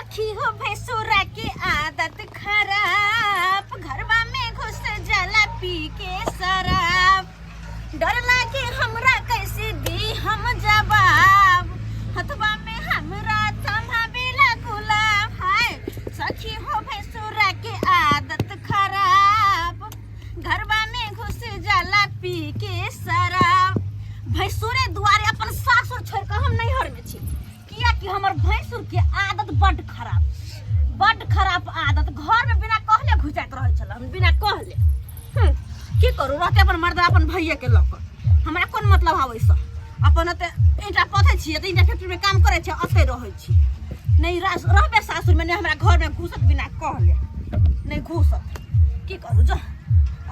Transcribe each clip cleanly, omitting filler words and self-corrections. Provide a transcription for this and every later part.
सखी हो भैंसुरा के आदत खराब, घरवा में घुस जाला पी के शराब। डर लागे हमरा कैसे दी हम जवाब, हथवा में हमरा थमावेला गुलाब। हाय सखी हो भैंसुरा के आदत खराब, घरवा में घुस जाला पी के शराब। भैंसुरे दुआरे अपन सासुर छोड़ के हम नैहर में छी, किया कि हमर भैंसुर के आदत बड खराब, बड खराब आदत। घर में बिना कहले घुसाइत रहै छल, हम बिना कहले। की करू, रहते अपन मर्दा अपन भैया के लऽ कऽ, हमरा कोन मतलब आबै से। अपन ओते ईंटा पथै छियै तऽ ईंटा फैक्ट्री में काम करै छियै, ओते रहै छी। नहि रहबे सासुर में, नहि हमरा घर में घुसत बिना कहले, नहि घुसत। की करू, जो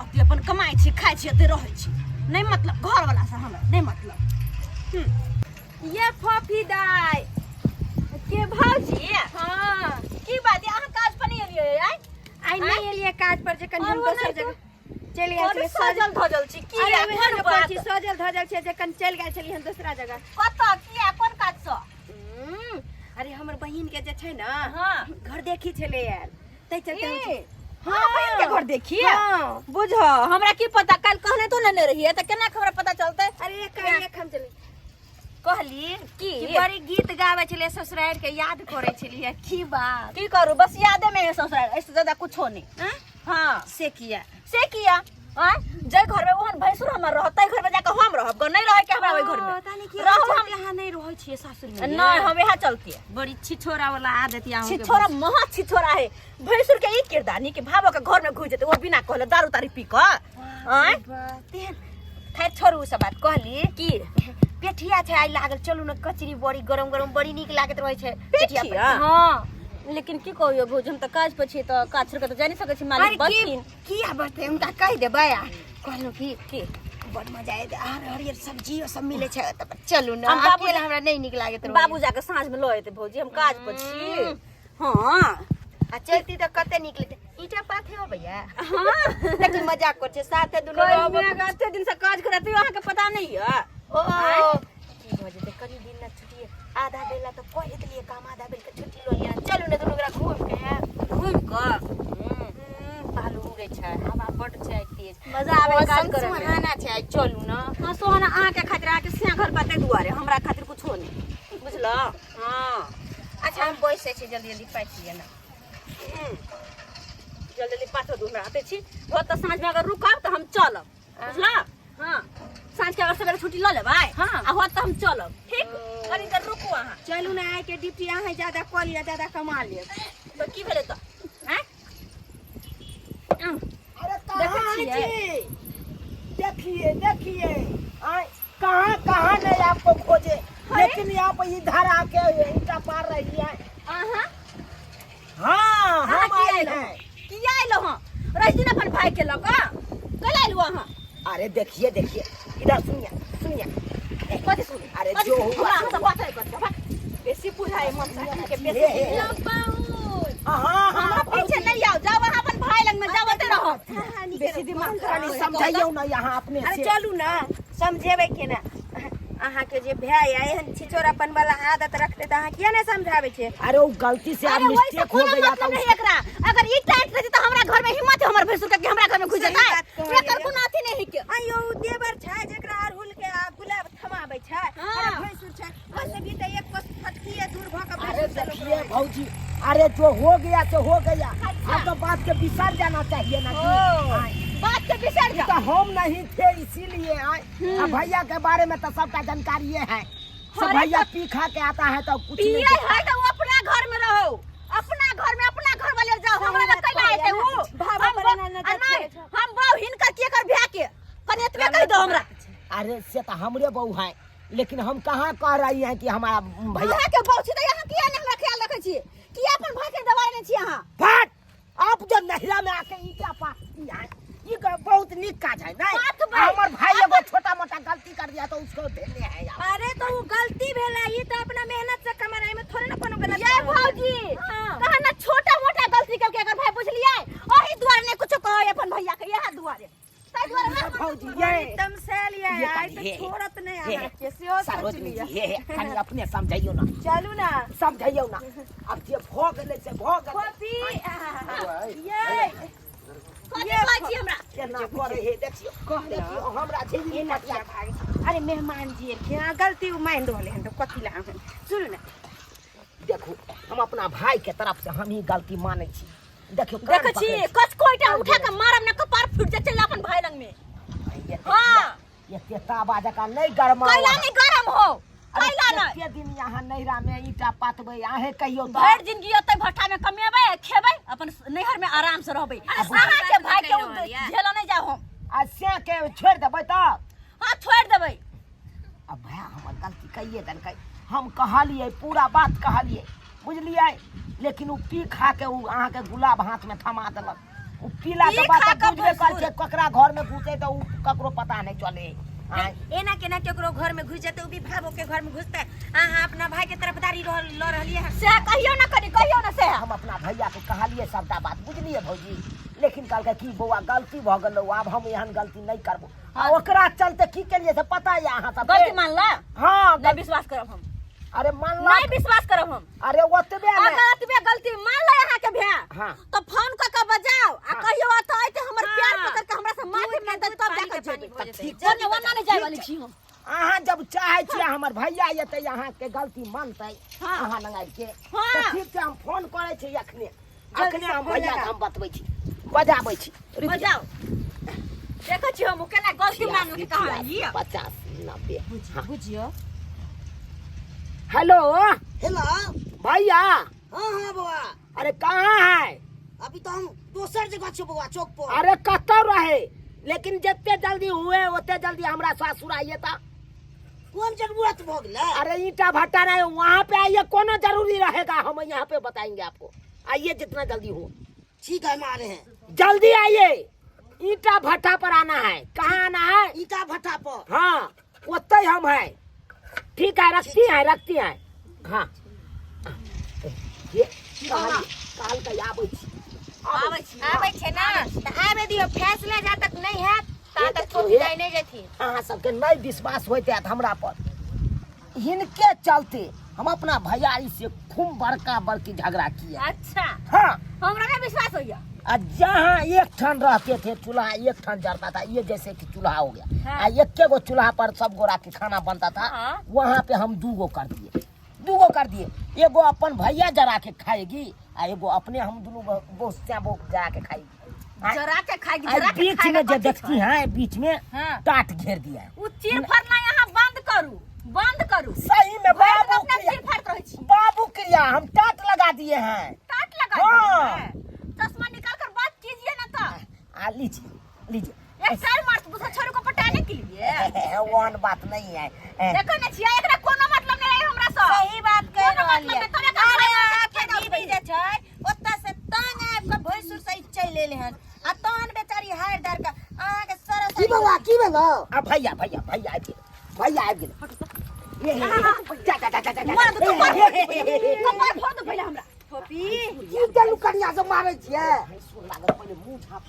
ओते अपन कमाइ छी खाइ छी ओते रहै छी, नहि मतलब घरवला से हमरा नहि मतलब। ये फफी दाई के भौजी। हाँ। की बात है, अहाँ काज पर नहीं एलियै आइ? आइ नहीं एलियै काज पर, जे कनी हम और दोसर नहि जगह चलि गेल और छलियै। सजल धजल छी की? अरे आ, वएह कोन ने कहै बात? छी, सजल धजल छियै जे कनी चलि गेल छलियै हम दोसरा जगह। कतऽ, किया, कोन काज सँ? अरे हमर बहिन के जे छै ने, हाँ। घर देखी छलै आयल, ताहि चलते हम ए, हाँ, बहिन के घर देखी? हाँ। बुझ हमरा की पता, काल्हि कहने तो ने रहियै तऽ केना हमरा पता चलतै? अरे एक हम चलै कहली की? कि बड़ी गीत गाबै छलियै, ससुरारि के याद करै छलियै, की बात? की करू, बस यादे में है ससुराल, ऐसे ज्यादा कुछो नहीं। हाँ? हाँ। से किया? से किया? आँय? जे घर में ओहन भैंसुर हमर रहत, ताहि घर में जाके हम रहब ग, नहीं रहे के हमरा ओहि घर में। तानी की रहब हम। यहाँ नहीं रहै छियै सासुर में? नहीं, हम यहाँ चलती है। बड़ी छिछोरा वाला आदत यहाँ के। छिछोरा, महा छिछोरा है भैंसुर के। ई किरदानी के भावो के घर में घुस जेते, वो बिना कहले दारू तारी पी के। आँय? तेहन खैर छोड़ू सब बात। कहली की? पेठिया छै आइ लागल, चलू ने, कचरी बड़ी गरम गरम बड़ी नीक लागैत रहै छै पेठिया पर। पेठिया? हाँ। लेकिन की कहियो भौजी, हम तऽ काज पर छी, तऽ काज छोड़ के तऽ जा नहीं सकै छी, अरे मालिक की बजथिन। किया बजतै, हुनका कहि देबै। आ कहलहुँ कि की? बड़ मजा आयत, आर हरियर सब्जियो सब मिलै छै ओतऽ पर, चलू ने। हम बाबू अकेला हमरा नहि नीक लागैत रहै। बाबू जाके साँझ में लऽ एतै भौजी, हम काज पर छी। हाँ। आ चलती तऽ कते नीक लगतै। ईटा पाथे हो भैया। हाँ। लेकिन मजाक कर छै, साथे दुनू रहब। कहिया कते दिन से काज करत अहाँके पता नहीं है। ओ की भऽ जेतै, कनी दिन ना छुट्टी आधा बेला तऽ कहि देलियै काम, आधा बेल के छुट्टी लऽ लिअ, चलू ने दुनू गोरा घूम के आयब। घूम कऽ? बालू उड़ै छै, हवा बड्ड छै आइ तेज। मजा आबै काज मौसम करे में। सुहाना छै आइ, चलू ने। हाँ सोहाना अहाँके खातिर, अहाँके सिया घर पर ताहि दुआरे, हमरा खातिर कुछो नहीं, बुझलऽ? हाँ। अच्छा हम बैसै छी, जल्दी जल्दी पाटि लिअ ने। जल्दी जल्दी पाछो दू, हमरा आते छी हो तऽ साँझ में अगर रुकब तऽ हम चलब, बुझलऽ? हाँ, साँझ के अगर सवेरे छुट्टी लऽ लेबै। हाँ। आ होत तऽ हम चलब, ठीक? कनी देर रुकू अहाँ। चलू ने, आइ के ड्यूटी अहाँ ज्यादा कऽ लिअ, ज्यादा कमा लेब। तऽ की भेलै तऽ आँय? अरे देखै कहाँ छियै? जी, देखिए देखिए, आय कहाँ कहाँ नहीं आपको खोजे, लेकिन आप इधर आके ईटा पार रही है। अहाँ? हाँ, अहाँ हम किया आए अयलहुँ? हैं। किया अयलहुँ हँ? रहि दिन अपन भाई के लऽ कऽ कैला अयलहुँ अहाँ? अरे देखिए देखिए, इधर सुनिए सुनिए। कथी सुनी? अरे कथी जो सुनी? हुआ हमरा अहाँ सो से हुआ। बात नहीं करते, भाग। बेसी बुझाइ मन से अहाँके बेसी। हे, हे, हे। हाँ हमरा हाँ। पीछे नहीं आओ, जाओ अहाँ अपन भाई लग में जाओ, ओते रहो। बेसी दिमाग खराब कनी होय। समझाइयो ना यहाँ अपने अरे से। चलू ने, समझेबै केना? अहाँके जे भाय यऽ एहन छिछोरापन वाला आदत रखते तऽ अहाँ किया नहि समझाबै छियै? अरे वो गलती से अरे अब वही से मिस्टेक हो कोनो गया मतलब था। नहीं एकरा। अगर ई टाइट रहती तो हमरा घर में हिम्मत है हमर भैंसुर के कि हमरा घर में घुस सही जेतै? बात कहलियै। एकर कोनो अथी नहीं के। आइयो उ देवर छै जेकरा अड़हुल के आ गुलाब थमाबै छै। हाँ। अरे भैंसुर छै ओहिसँ भी तऽ एक कोस फटकिए दूर भऽ कऽ अरे भैंसुर से लोक देखिए रहै छै। भौजी, अरे जो हो गया सो हो गया, अब तो बात के बिसर जाना चाहिए ना जी। ओ, बात के बिसर जा। तो हम नहीं थे इसीलिए आए। अब भैया के बारे में तो सबका जानकारी ये है सब। अरे भैया पी खा के आता है तो कुछ नहीं पिए देखता। है तो वो अपना घर में रहो, अपना घर में अपना घर वाले जाओ, हमरा लग कैला हेतै उ? भावा हम पर बो- एना नजर आ नहीं, फेरै छौ। हम बहु हिनकर के कर भ्या के कनी एतबे कहि दो हमरा। अरे से तो हमरे बहू है, लेकिन हम कहाँ कह रही हैं कि हमारा भैया। अहाँ के बहू छी तऽ अहाँ किया नहि हमरा ख्याल रखै छी? किया अपन भाई के दबाई नहि छी अहाँ? फट आप जो नहिरा में आके ईटा पाथती है, ये बहुत निक काज है नहीं? पाथबै। हमर भाई एगो छोटा मोटा गलती कर दिया तो उसको देने है आप। अरे तो उ गलती भेला, ई तो अपना मेहनत से कमा रहा, एमे थोड़े ना कोनो गलत। ये भौजी हाँ। कहा ना, छोटा मोटा गलती करके अगर भाई बुझलिए, ओही दुआरे ने कुछो कहो अपन भैया के, इएह दुआरे ताहि दुआरे ये भौजी ये एकदम सैल ये ये आइ कनी तो हे, छोड़त नहीं हे, अहाँ के सेहो सोच सरोजनी लिअ। जी, हे हे, कनी अपने समझाइयो ना। चलू ना। समझाइयो ना, अब जे भऽ गेलै से भऽ गेलै। फोफी ये कथी कहै छी हमरा? केना करे हे देखियौ, देखियौ हमरा झिझिरी एना पटिया किया भागै छी? अरे मेहमान जी एलखिन आ गलती उ मान रहलै हन तऽ कथी लए अहाँ सुनू ने। देखू हम अपना भाई के तरफ से हम ही गलती मानै छी। देखियौ कान देखै छी पकड़ै कच कोइटा उठा के मारब ना कपार फूट जाय, चल अपन भाई लंग में। छी। हाँ। एते तावा जकाँ नहि गरमा। कैला नहीं गरम हो? अरे कैला नहीं? कते दिन यहाँ नैहरा में ईंटा पातबै अहें कहियौ तऽ? भरि जिंदगी ओतै भट्ठा में कमेबै खेबै, अपन नैहर में आराम से रहबै। अहाँ के भाई के झेलऽ नहीं जाओ हम। आ से के छोड़ि देबै तऽ? हाँ छोड़ि देबै। अब भैया हमर गलती कहिए देलकै, हम कहलियै पूरा बात कहलियै बुझलियै, लेकिन ओ पी खा के ओ अहाँके गुलाब हाथ में थमा देलक। ओ पीला के पी बाद खा तऽ के बुझबे करै भैंसुर। छै ककरा घर में घुसै तऽ ओ ककरो पता नहि चले। आँय। एना केना केकरो घर में घुस जेतै? उ भी भाबो के घर में घुसतै। अहाँ अपना भाई के तरफदारी लऽ रहलियै हन। से कहियौ ना कनी, कहियौ ना से। हम अपना भैया के कहलियै सबटा बात बुझलियै भौजी, लेकिन कहलकै कि बौआ गलती भऽ गेलौ, आब हम एहन गलती नहि करबो। आ ओकरा चलते की केलियै से पता यऽ अहाँ सबके? गलती मानला? हाँ। नहीं विश्वास करब हम। अरे मानला? नहीं विश्वास करब हम। अरे ओतबे अगर नहि। एतबे गलती मान ले अहाँ के भैया हाँ। तो फोन क के बजाओ आ हाँ। कहियो अत आइते हमर प्यार हाँ। पकड़ के हमरा से माफी दूध के मांगते दूध, तब पानी जाके के पानी जेबै। भऽ जेतै। ठीक। ओने ओना नहीं जाय वाली छी हम। अहाँ जब चाहे छियै हमर भैया एतै अहाँके गलती मानतै हाँ। अहाँ लग आबि के हाँ। तऽ ठीक छै, हम फोन करै छी अखने, जल्दी अखने से हम फोन भैया के लगाउ। हम बतबै छी, बजाबै छी। रुकि जाउ। बजाओ, देखै छी हम केना गलती मानू के कहाँ ई 50 90। हाँ। बुझियो। हेलो। हेलो भैया। हाँ हाँ बौआ। अरे कहाँ है? अभी तो हम दोसर जगह छो बौआ, चौक पर। अरे कतौ रहे, लेकिन जते जल्दी हुए ओते जल्दी हमरा सासुर आइए ता। कोन जरूरत भऽ गेलै? अरे ईंटा भट्टा रहे वहाँ पे आइए, कोनो जरूरी रहेगा हम यहाँ पे बताएंगे आपको, आइए जितना जल्दी हो। ठीक है हम आ रहे हैं। जल्दी आइए, ईंटा भट्टा पर आना है। कहाँ आना है? ईंटा भट्टा पर। हाँ ओते हम है। ठीक है रखती है, रखती है। हाँ ये काल काल के आबै छी। आबै छी। आबै छै ना तऽ आबे दियौ, फैसला जा तक नहि हैत ता ये तक देखियौ, छोटी ये। दाइ नहि जेथिन। अहाँ सबके नहि विश्वास होइत हैत हमरा पर, हिनके चलते हम अपना भैयारी से खूब बड़का बड़की झगड़ा किया। अच्छा। हाँ। हमरा नहीं विश्वास होइया। आ जहाँ एक ठन रहते थे चूल्हा एक ठन जरता था, ये जैसे कि चूल्हा हो गया। हाँ। आ एक गो चूल्हा पर सब गोरा के खाना बनता था। हाँ। वहाँ पे हम दू गो कर दिए, दू गो कर दिए, एगो अपन भैया जरा के खाएगी आ एगो अपने हम दोनों बहु जरा के खाएगी। जरा के खाएगी, आ जरा के बीच खाएगा में जो कथी देखती छै? हैं बीच में हाँ। टाट घेर दिया है। उ चीर फाड़ना यहाँ बंद करू, बंद करू। सही में भरि दिन बाबू अपना क्रिया, चीर फाड़त रहै छी। बाबू क्रिया हम टाट लगा दिए हैं। टाट लगा हाँ। दिए हैं। चश्मा निकाल कर बात कीजिए ना तो। आ लीजिए लीजिए। एक साल मार दूसरा छोरू को पटाने के लिए। वन बात नहीं है। देखो ना छिया, एकरा कोनो मतलब नहीं है हमरा से। सही बात कह कोनो रहल मतलब ये। नहीं, तोरे का अरे घर में अहाँके खेदा बीबी जे छै ओतऽ से तंग आबि कऽ भैंसुर सहित चलि एलै हन आ तहन बेचारी हारि दारि कऽ अहाँके सरस की बौआ की भेलौ? आ भैया भैया भैया आबि गेल, भैया आबि गेल। ये, ये, ये, जा जा जा जा जा। मार दे कपार फोड़ दे, कपार फोड़ दे पहिले हमरा। फोपी। की देलू कनिया से मारै छियै? भैंसुर लागल, पहिले मुँह झाँप,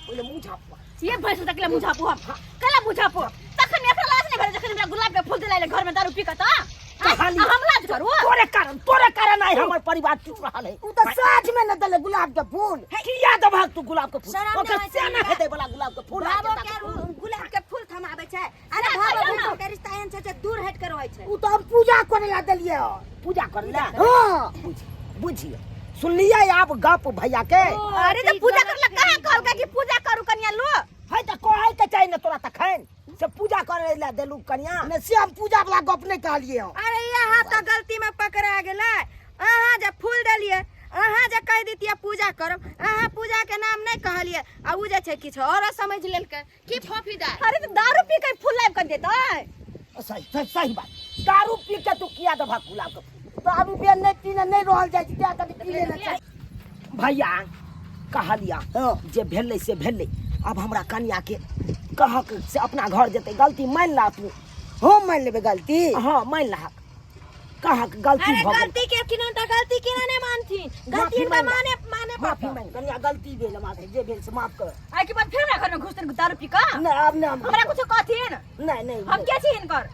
पहिले मुँह झाँप। ये भैंसुर तकले मुँह झाँपू हम, कला मुँह झाँपू? तखन एकरा लाज नहि भेलै जखन हमरा गुलाब के फूल दिलाइले घर में दारू पी कऽ तऽ? कहानी। आ हम लाज करू? तोरे कारण, तोरे कारण आइ हमर परिवार टूट रहल है। उ तऽ साँझ में न देले गुलाब के फूल। किया देबहक तू गुलाब के फूल? शरम ओकर नहि होइ छै से नहि हिनका। हेतै बला गुलाब के फूल। भाबो आके के ताकू। गुलाब के फूल थमाबै छै। अरे से भाबो कहियौ ना। भैंसुर के रिश्ता एहन छै जे दूर हटि के रहै छै। उ तऽ हम पूजा करे ला देलियै हन। पूजा करे ला? हाँ। बुझिए सुनलियै आब गप भैया के? अरे तऽ पूजा करला कहाँ कहलकै कि पूजा करू कनिया लो? है तऽ कहै के चाही ने तोरा तखन से पूजा करे ला देलू कनिया। ने से हम पूजा वाला गप नहीं कहलियै हन। अरे यहाँ तऽ गलती में पकड़ा गेलै। अहाँ जे फूल देलियै, अहाँ जे कहि दितियै पूजा करब, अहाँ पूजा के नाम नहीं कहलियै आ उ जे छै किछु और समझ लेलकै। की फोफी दाइ? अरे तऽ दारू पी के फूल लाबि कऽ देतै? सही सही सही बात, दारू पी के तू किया देबहक गुलाब के फूल? दारू पिए नहीं पीने नहीं रहल जाइ छै, तें कनि पी लेना चाही। भैया कहलिया जे भेलै से भेलै, अब हमरा कनिया के कहक से अपना घर जेतै, गलती मान ला तू। हम मान लेबै गलती? हाँ मान लहक, कहक गलती अरे भऽ गेल। गलती के किनो तऽ गलती केना नहि मानथिन? गलती माफी हिनका मांग। माने माने माफी पड़तौ। मांग कनिया, गलती भेल हमरा से, जे भेल से माफ कर। आइ के बाद फेर हमरा घर में घुसतन दारू पी कऽ? नहीं आब नहीं हम हमरा कुछो कहथिन? नहीं नहीं हम के छी हिनकर?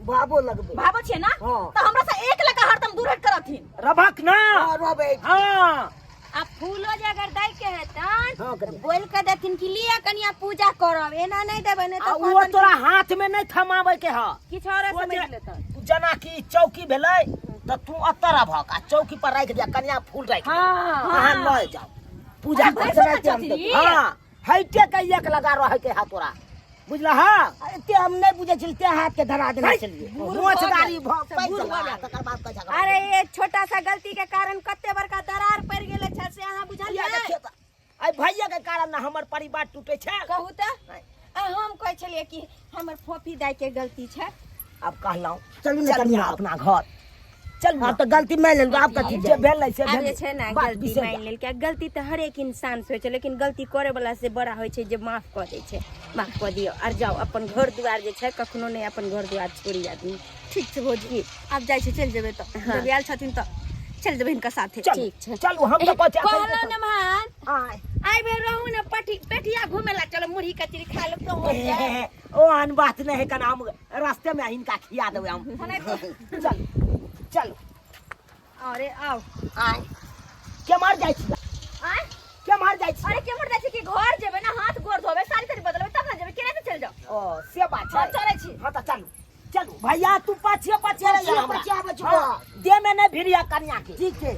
भाबो लगबै। भाबो छियै ना? हाँ। तऽ हमरा से एक लगा हरदम दूर हट करथिन। रभक ना। हाँ, रहबै। हाँ। आ फूलो जे अगर दै के हेतन हाँ, तऽ बोल के देथिन कि लिअ कनिया पूजा करब, एना नहि देबै नहि आ तऽ वो कहतन तोरा हाथ में नहीं थमावे के ह। किछु और ओ समझ जे- लेतन। जेना कि चौकी भेलै तऽ तू अतऽ रहभक आ चौकी पर राखि दिया कनिया फूल राखि दिया। हाँ। अहाँ लऽ जाओ पूजा कर। भैंसो ना छथिन। हाँ, हइटे के एक लगा रहे के हा तोरा, बुझला? हाँ। एते हम नहि बुझै छलियै, तें हाथ के धरा देने छलियै। मोचदारी भ पैघ गेला, तकर बाद कहै छै अरे ये छोटा सा गलती के कारण कते बड़का दरार पड़ गेल छै से अहाँ बुझलियै? भैया के खेत आइ भैया के कारण ना हमर परिवार टूटे छै। कहू तऽ, आ हम कहै छलियै कि हमर फोफी दाई के गलती छै। आब कहलहुँ चलू ने चलू कनिया। अपना घर चलू। आब तऽ गलती मानि लेलहुँ, आब कथी जे भेलै से आब जे भेलै। छै ने बात गलती बिसरि मानि जा। लेलकै। गलती तऽ हरेक इंसान से होइ छै, लेकिन गलती करे वाला से बड़ा होइ छै जे माफ कऽ दै छै। माफ कऽ दियौ आर जाउ अपन घर दुआर जे छै, कखनो नहि अपन घर दुआर छोड़ी आदमी। ठीक छै भौजी, आब जाइ छै, चलि जेबै तऽ हाँ। जब आयल छथिन तऽ चलि जेबै हिनका साथे। चलू, ठीक छै। चलू, हम तऽ कहै छी कहलहुँ ने भात आय। आइ बेर रहू ने पटी पेटिया घूमे ला चलो, मुरही कचरी खा लेब तऽ हो जाए। ओ आन बात नहि है कना, हम रास्ते में हिनका खिया देबै हम। चल चल। अरे आओ। आय, केम्हर जाइ छी? आय? केम्हर जाइ छी? अरे केम्हर जाइ छी कि घर जेबै ना, हाथ गोर धोबै, साड़ी ताड़ी बदलबै तब ना जेबै, केना से चलि जाउ? ओ से बात छै। हम चलै छी। हाँ तऽ चलू चलू भैया, तू पाछिए पाछिए रहिया हमरा। पाछिए आबै छी। हाँ, देह में नहीं भिड़िया कनिया के। ठीक छै।